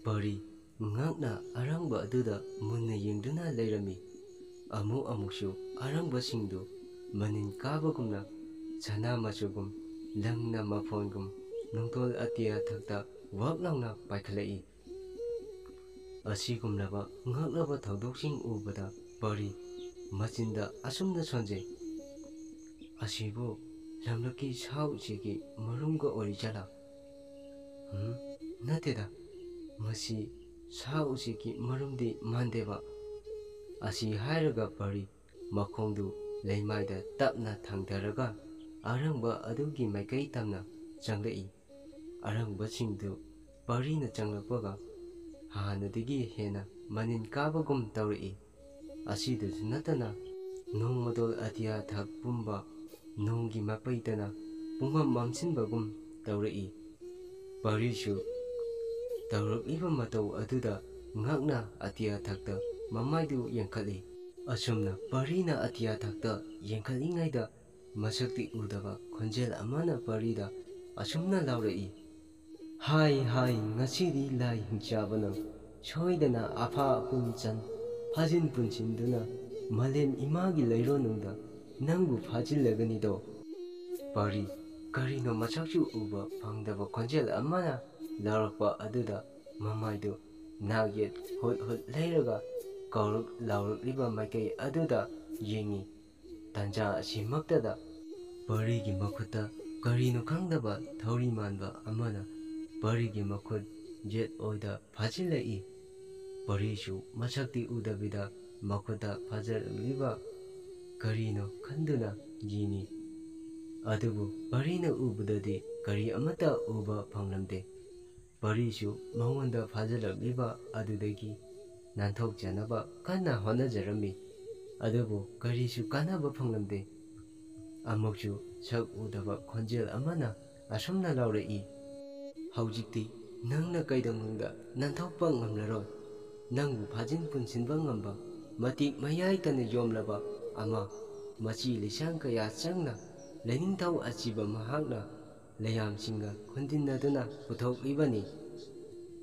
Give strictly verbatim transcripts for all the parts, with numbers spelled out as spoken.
ꯄꯔꯤ ꯉꯛꯅ ꯑꯔꯪꯕ ꯑꯗꯨꯗ ꯃꯨꯟꯅ ꯌꯦꯡꯗꯨꯅ ꯂꯩꯔꯝꯃꯤ꯫ ꯑꯃꯨꯛ ꯑꯃꯨꯛꯁꯨ ꯑꯔꯪꯕꯁꯤꯡꯗꯨ ꯃꯅꯤꯟ ꯀꯥꯕꯒꯨꯝꯅ ꯁꯅꯥ ꯃꯆꯨꯒꯨꯝ ꯂꯪꯅ ꯃꯐꯣꯟꯒꯨꯝ ꯅꯣꯡꯗꯣꯜ ꯑꯇꯤꯌꯥ ꯊꯛꯇ ꯋꯥꯛ ꯂꯥꯎꯅ ꯄꯥꯏꯈꯠꯂꯛꯏ꯫ ꯑꯁꯤꯒꯨꯝꯂꯕ ꯉꯛꯂꯕ ꯊꯧꯗꯣꯛꯁꯤꯡ ꯎꯕꯗ ꯄꯔꯤ ꯃꯆꯤꯟꯗ ꯑꯁꯨꯝꯅ ꯁꯣꯟꯖꯩ, "ꯑꯁꯤꯕꯨ ꯂꯝꯂꯛꯀꯤ ꯁꯥ ꯎꯆꯦꯛꯀꯤ ꯃꯔꯨꯝꯒ ꯑꯣꯏꯔꯤꯖꯥꯠꯂꯥ? ꯎꯝ, ꯅꯠꯇꯦꯗ, ꯃꯁꯤ ꯁꯥ ꯎꯆꯦꯛꯀꯤ ꯃꯔꯨꯝꯗꯤ ꯃꯥꯟꯗꯦꯕ"꯫ ꯑꯁꯤ ꯍꯥꯏꯔꯒ ꯄꯔꯤ ꯃꯈꯣꯡꯗꯨ ꯂꯩꯃꯥꯏꯗ ꯇꯞꯅ ꯊꯥꯡꯊꯔꯒ ꯑꯔꯪꯕ ꯑꯗꯨꯒꯤ ꯃꯥꯏꯀꯩ ꯇꯝꯅ ꯆꯪꯂꯛꯏ꯫ ꯑꯔꯪꯕꯁꯤꯡꯗꯨ ꯄꯔꯤꯅ ꯆꯪꯂꯛꯄꯒ ꯍꯥꯟꯅꯗꯒꯤ ꯍꯦꯟꯅ ꯃꯅꯤꯟ ꯀꯥꯕꯒꯨꯝ ꯇꯧꯔꯛꯏ꯫ ꯑꯁꯤꯗꯁꯨ ꯅꯠꯇꯅ ꯅꯣꯡꯃꯗꯣꯜ ꯑꯇꯤꯌꯥ ꯊꯛ ꯄꯨꯝꯕ ꯅꯣꯡꯒꯤ ꯃꯄꯩꯇꯅ ꯄꯨꯡꯃꯝ ꯃꯝꯁꯤꯟꯕꯒꯨꯝ ꯇꯧꯔꯛꯏ꯫ ꯄꯔꯤꯁꯨ ꯇꯧꯔꯛꯂꯤꯕ ꯃꯇꯧ ꯑꯗꯨꯗ ꯉꯛꯅ ꯑꯇꯤꯌꯥ ꯊꯛꯇ ꯃꯃꯥꯏꯗꯨ ꯌꯦꯡꯈꯠꯂꯤ꯫ ꯑꯁꯨꯝꯅ ꯄꯔꯤꯅ ꯑꯇꯤꯌꯥ ꯊꯛꯇ ꯌꯦꯡꯈꯠꯂꯤꯉꯩꯗ ꯃꯁꯛꯇꯤ ꯎꯗꯕ ꯈꯣꯟꯖꯦꯜ ꯑꯃꯅ ꯄꯔꯤꯗ ꯑꯁꯨꯝꯅ ꯂꯥꯎꯔꯛꯏ, "ꯍꯥꯏ ꯍꯥꯏ, ꯉꯁꯤꯗꯤ ꯂꯥꯏ ꯍꯤꯡꯆꯥꯕꯅ ꯁꯣꯏꯗꯅ ꯑꯐꯥ ꯑꯀꯨꯝ ꯆꯟ ꯐꯥꯖꯤꯟ ꯄꯨꯟꯁꯤꯟꯗꯨꯅ ꯃꯥꯂꯦꯝ ꯏꯃꯥꯒꯤ ꯂꯩꯔꯣꯟꯅꯨꯡꯗ ꯅꯪꯕꯨ ꯐꯥꯖꯤꯜꯂꯒꯅꯤꯗꯣ"꯫ ꯄꯔꯤ ꯀꯔꯤꯅꯣ ꯃꯁꯛꯁꯨ ꯎꯕ ꯐꯪꯗꯕ ꯈꯣꯟꯖꯦꯜ ꯑꯃꯅ ꯂꯥꯎꯔꯛꯄ ꯑꯗꯨꯗ ꯃꯃꯥꯏꯗꯨ ꯅꯥꯛ ꯌꯦꯠ ꯍꯨꯠ ꯍꯨꯠ ꯂꯩꯔꯒ ꯀꯧꯔꯛ ꯂꯥꯎꯔꯛꯂꯤꯕ ꯃꯥꯏꯀꯩ ꯑꯗꯨꯗ ꯌꯦꯡꯉꯤ꯫ ꯇꯟꯖꯥ ꯑꯁꯤꯃꯛꯇꯗ ꯄꯔꯤꯒꯤ ꯃꯈꯨꯠꯇ ꯀꯔꯤꯅꯣ ꯈꯪꯗꯕ ꯊꯧꯔꯤ ꯃꯥꯟꯕ ꯑꯃꯅ ꯄꯔꯤꯒꯤ ꯃꯈꯨꯠ ꯌꯦꯠ ꯑꯣꯏꯗ ꯐꯥꯖꯤꯜꯂꯛꯏ꯫ ꯄꯔꯤꯁꯨ ꯃꯁꯛꯇꯤ ꯎꯗꯕꯤꯗ ꯃꯈꯨꯠꯇ ꯐꯥꯖꯔꯛꯂꯤꯕ ꯀꯔꯤꯅꯣ ꯈꯟꯗꯨꯅ ꯌꯦꯡꯉꯤ꯫ ꯑꯗꯨꯕꯨ ꯄꯔꯤꯅ ꯎꯕꯗꯗꯤ ꯀꯔꯤ ꯑꯃꯠꯇ ꯎꯕ ꯐꯪꯂꯝꯗꯦ꯫ ꯄꯔꯤꯁꯨ ꯃꯉꯣꯟꯗ ꯐꯥꯖꯤꯜꯂꯛꯂꯤꯕ ꯑꯗꯨꯗꯒꯤ ꯅꯥꯟꯊꯣꯛꯆꯅꯕ ꯀꯟꯅ ꯍꯣꯠꯅꯖꯔꯝꯃꯤ꯫ ꯑꯗꯨꯕꯨ ꯀꯔꯤꯁꯨ ꯀꯥꯟꯅꯕ ꯐꯪꯂꯝꯗꯦ꯫ ꯑꯃꯨꯛꯁꯨ ꯁꯛ ꯎꯗꯕ ꯈꯣꯟꯖꯦꯜ ꯑꯃꯅ ꯑꯁꯨꯝꯅ ꯂꯥꯎꯔꯛꯏ, "ꯍꯧꯖꯤꯛꯇꯤ ꯅꯪꯅ ꯀꯩꯗꯧꯅꯨꯡꯗ ꯅꯥꯟꯊꯣꯛꯄ ꯉꯝꯂꯔꯣꯏ꯫ ꯅꯪꯕꯨ ꯐꯥꯖꯤꯟ ꯄꯨꯟꯁꯤꯟꯕ ꯉꯝꯕ ꯃꯇꯤꯛ ꯃꯌꯥꯏ ꯇꯅ ꯌꯣꯝꯂꯕ ꯑꯃ, ꯃꯆꯤ ꯂꯤꯁꯥꯡ ꯀꯌꯥ ꯆꯪꯅ ꯂꯥꯏꯅꯤꯡꯊꯧ ꯑꯁꯤꯕ ꯃꯍꯥꯛꯅ ꯂꯩꯌꯥꯝꯁꯤꯡꯒ ꯈꯨꯟꯗꯤꯟꯅꯗꯨꯅ ꯄꯨꯊꯣꯛꯂꯤꯕꯅꯤ"꯫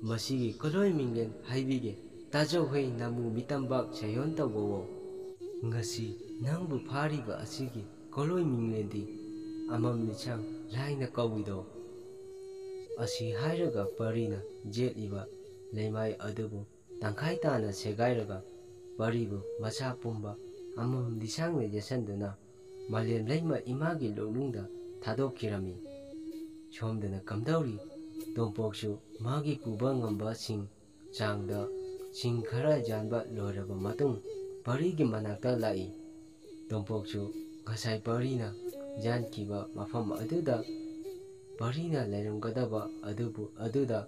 ꯃꯁꯤꯒꯤ ꯀꯣꯂꯣꯏ ꯃꯤꯡꯂꯦꯟ ꯍꯥꯏꯕꯤꯒꯦ, ꯇꯥꯖꯧ ꯍꯩ ꯅꯥꯃꯨ ꯃꯤꯇꯝꯕꯥꯛ ꯁꯩꯌꯣꯟ ꯇꯧꯕꯋꯣ꯫ ꯉꯁꯤ ꯅꯪꯕꯨ ꯐꯥꯔꯤꯕ ꯑꯁꯤꯒꯤ ꯀꯣꯂꯣꯏ ꯃꯤꯡꯂꯦꯟꯗꯤ ꯑꯃꯝ ꯂꯤꯁꯥꯡ ꯂꯥꯏꯅ ꯀꯧꯏꯗꯣ꯫ ꯑꯁꯤ ꯍꯥꯏꯔꯒ ꯄꯔꯤꯅ ꯌꯦꯠꯂꯤꯕ ꯂꯩꯃꯥꯏ ꯑꯗꯨꯕꯨ ꯇꯪꯈꯥꯏ ꯇꯥꯅ ꯁꯦꯒꯥꯏꯔꯒ ꯄꯔꯤꯕꯨ ꯃꯁꯥ ꯄꯨꯝꯕ ꯑꯃꯝ ꯂꯤꯁꯥꯡꯅ ꯌꯦꯠꯁꯟꯗꯨꯅ ꯃꯥꯂꯦꯝ ꯂꯩꯃ ꯏꯃꯥꯒꯤ ꯂꯣꯛꯅꯨꯡꯗ ꯊꯥꯗꯣꯛꯈꯤꯔꯝꯃꯤ꯫ ꯁꯣꯝꯗꯅ ꯀꯝꯗꯧꯔꯤ? ꯇꯣꯝꯄꯣꯛꯁꯨ ꯃꯥꯒꯤ ꯄꯨꯕ ꯉꯝꯕꯁꯤꯡ ꯆꯥꯡꯗ ꯁꯤꯡ ꯈꯔ ꯌꯥꯟꯕ ꯂꯣꯏꯔꯕ ꯃꯇꯨꯡ ꯄꯔꯤꯒꯤ ꯃꯅꯥꯛꯇ ꯂꯥꯛꯏ꯫ ꯇꯣꯝꯄꯣꯛꯁꯨ ꯉꯁꯥꯏ ꯄꯔꯤꯅ ꯌꯥꯟꯈꯤꯕ ꯃꯐꯝ ꯑꯗꯨꯗ ꯄꯔꯤꯅ ꯂꯩꯔꯝꯒꯗꯕ ꯑꯗꯨꯕꯨ ꯑꯗꯨꯗ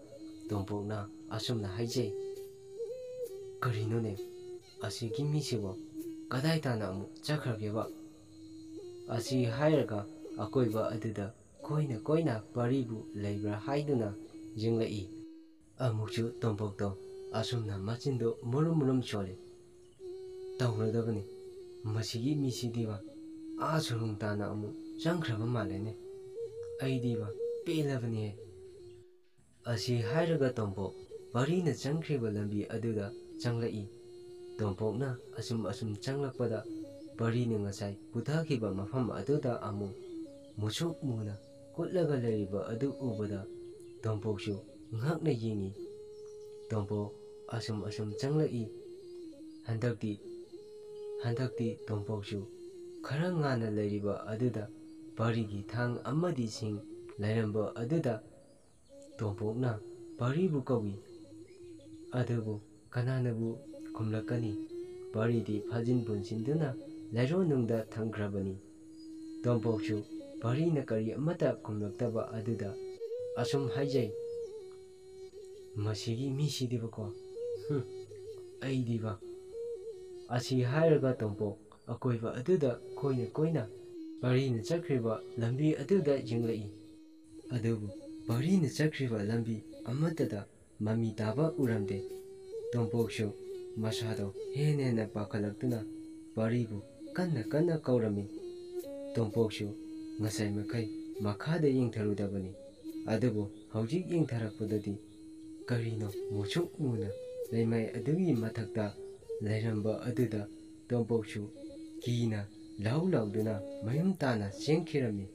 ꯇꯣꯝꯄꯣꯛꯅ ꯑꯁꯨꯝꯅ ꯍꯥꯏꯖꯩ, "ꯀꯔꯤꯅꯣꯅꯦ? ꯑꯁꯤꯒꯤ ꯃꯤꯁꯤꯕꯣ ꯀꯗꯥꯏ ꯇꯥꯅ ꯑꯃꯨꯛ ꯆꯠꯈ꯭ꯔꯒꯦꯕ?" ꯑꯁꯤ ꯍꯥꯏꯔꯒ ꯑꯀꯣꯏꯕ ꯑꯗꯨꯗ ꯀꯣꯏꯅ ꯀꯣꯏꯅ ꯄꯔꯤꯕꯨ ꯂꯩꯕ꯭ꯔꯥ ꯍꯥꯏꯗꯨꯅ ꯌꯦꯡꯂꯛꯏ꯫ ꯑꯃꯨꯛꯁꯨ ꯇꯣꯝꯄꯣꯛꯇꯣ ꯑꯁꯨꯝꯅ ꯃꯆꯤꯟꯗꯣ ꯃꯨꯔꯨꯝ ꯃꯨꯔꯨꯝ ꯁꯣꯜꯂꯤ꯫ "ꯇꯧꯔꯗꯕꯅꯤ꯫ ꯃꯁꯤꯒꯤ ꯃꯤꯁꯤꯗꯤꯕ ꯑꯥ ꯁꯨꯔꯨꯡ ꯇꯥꯅ ꯑꯃꯨꯛ ꯆꯪꯈ꯭ꯔꯕ ꯃꯥꯜꯂꯦꯅꯦ꯫ ꯑꯩꯗꯤꯕ ꯄꯦꯜꯂꯕꯅꯤꯍꯦ!" ꯑꯁꯤ ꯍꯥꯏꯔꯒ ꯇꯣꯝꯄꯣꯛ ꯄꯔꯤꯅ ꯆꯪꯈ꯭ꯔꯤꯕ ꯂꯝꯕꯤ ꯑꯗꯨꯗ ꯆꯪꯂꯛꯏ꯫ ꯇꯣꯝꯄꯣꯛꯅ ꯑꯁꯨꯝ ꯑꯁꯨꯝ ꯆꯪꯂꯛꯄꯗ ꯄꯔꯤꯅ ꯉꯁꯥꯏ ꯄꯨꯊꯈꯤꯕ ꯃꯐꯝ ꯑꯗꯨꯗ ꯑꯃꯨꯛ ꯃꯨꯁꯨꯛ ꯃꯨꯅ ꯀꯨꯠꯂꯒ ꯂꯩꯔꯤꯕ ꯑꯗꯨ ꯎꯕꯗ ꯇꯣꯝꯄꯣꯛꯁꯨ ꯉꯛꯅ ꯌꯦꯡꯉꯤ꯫ ꯇꯣꯝꯄꯣꯛ ꯑꯁꯨꯝ ꯑꯁꯨꯝ ꯆꯪꯂꯛꯏ꯫ ꯍꯟꯗꯛꯇꯤ, ꯍꯟꯗꯛꯇꯤ ꯇꯣꯝꯄꯣꯛꯁꯨ ꯈꯔ ꯉꯥꯟꯅ ꯂꯩꯔꯤꯕ ꯑꯗꯨꯗ ꯄꯔꯤꯒꯤ ꯊꯥꯡ ꯑꯃꯗꯤ ꯁꯤꯡ ꯂꯩꯔꯝꯕ ꯑꯗꯨꯗ ꯇꯣꯝꯄꯣꯛꯅ ꯄꯔꯤꯕꯨ ꯀꯧꯏ꯫ ꯑꯗꯨꯕꯨ ꯀꯅꯥꯅꯕꯨ ꯈꯨꯝꯂꯛꯀꯅꯤ? ꯄꯔꯤꯗꯤ ꯐꯥꯖꯤꯟ ꯄꯨꯟꯁꯤꯟꯗꯨꯅ ꯂꯩꯔꯣꯟꯅꯨꯡꯗ ꯊꯝꯈ꯭ꯔꯕꯅꯤ꯫ ꯇꯣꯝꯄꯣꯛꯁꯨ ꯄꯔꯤꯅ ꯀꯔꯤ ꯑꯃꯠꯇ ꯈꯨꯝꯂꯛꯇꯕ ꯑꯗꯨꯗ ꯑꯁꯨꯝ ꯍꯥꯏꯖꯩ, "ꯃꯁꯤꯒꯤ ꯃꯤꯁꯤꯗꯤꯕꯀꯣ, ꯍꯨꯝ, ꯑꯩꯗꯤꯕ!" ꯑꯁꯤ ꯍꯥꯏꯔꯒ ꯇꯣꯝꯄꯣꯛ ꯑꯀꯣꯏꯕ ꯑꯗꯨꯗ ꯀꯣꯏꯅ ꯀꯣꯏꯅ ꯄꯔꯤꯅ ꯆꯠꯈ꯭ꯔꯤꯕ ꯂꯝꯕꯤ ꯑꯗꯨꯗ ꯌꯦꯡꯂꯛꯏ꯫ ꯑꯗꯨꯕꯨ ꯄꯔꯤꯅ ꯆꯠꯈ꯭ꯔꯤꯕ ꯂꯝꯕꯤ ꯑꯃꯠꯇꯗ ꯃꯃꯤ ꯇꯥꯕ ꯎꯔꯝꯗꯦ꯫ ꯇꯣꯝꯄꯣꯛꯁꯨ ꯃꯁꯥꯗꯣ ꯍꯦꯟꯅ ꯍꯦꯟꯅ ꯄꯥꯈꯠꯂꯛꯇꯨꯅ ꯄꯔꯤꯕꯨ ꯀꯟꯅ ꯀꯟꯅ ꯀꯧꯔꯝꯃꯤ꯫ ꯇꯣꯝꯄꯣꯛꯁꯨ ꯉꯁꯥꯏ ꯃꯈꯩ ꯃꯈꯥꯗ ꯌꯦꯡꯊꯔꯨꯗꯕꯅꯤ꯫ ꯑꯗꯨꯕꯨ ꯍꯧꯖꯤꯛ ꯌꯦꯡꯊꯔꯛꯄꯗꯗꯤ ꯀꯔꯤꯅꯣ ꯃꯨꯁꯨꯛ ꯃꯨꯅ ꯂꯩꯃꯥꯏ ꯑꯗꯨꯒꯤ ꯃꯊꯛꯇ ꯂꯩꯔꯝꯕ ꯑꯗꯨꯗ ꯇꯣꯝꯄꯣꯛꯁꯨ ꯀꯤꯅ ꯂꯥꯎ ꯂꯥꯎꯗꯨꯅ ꯃꯌꯨꯝ ꯇꯥꯅ ꯆꯦꯟꯈꯤꯔꯝꯃꯤ꯫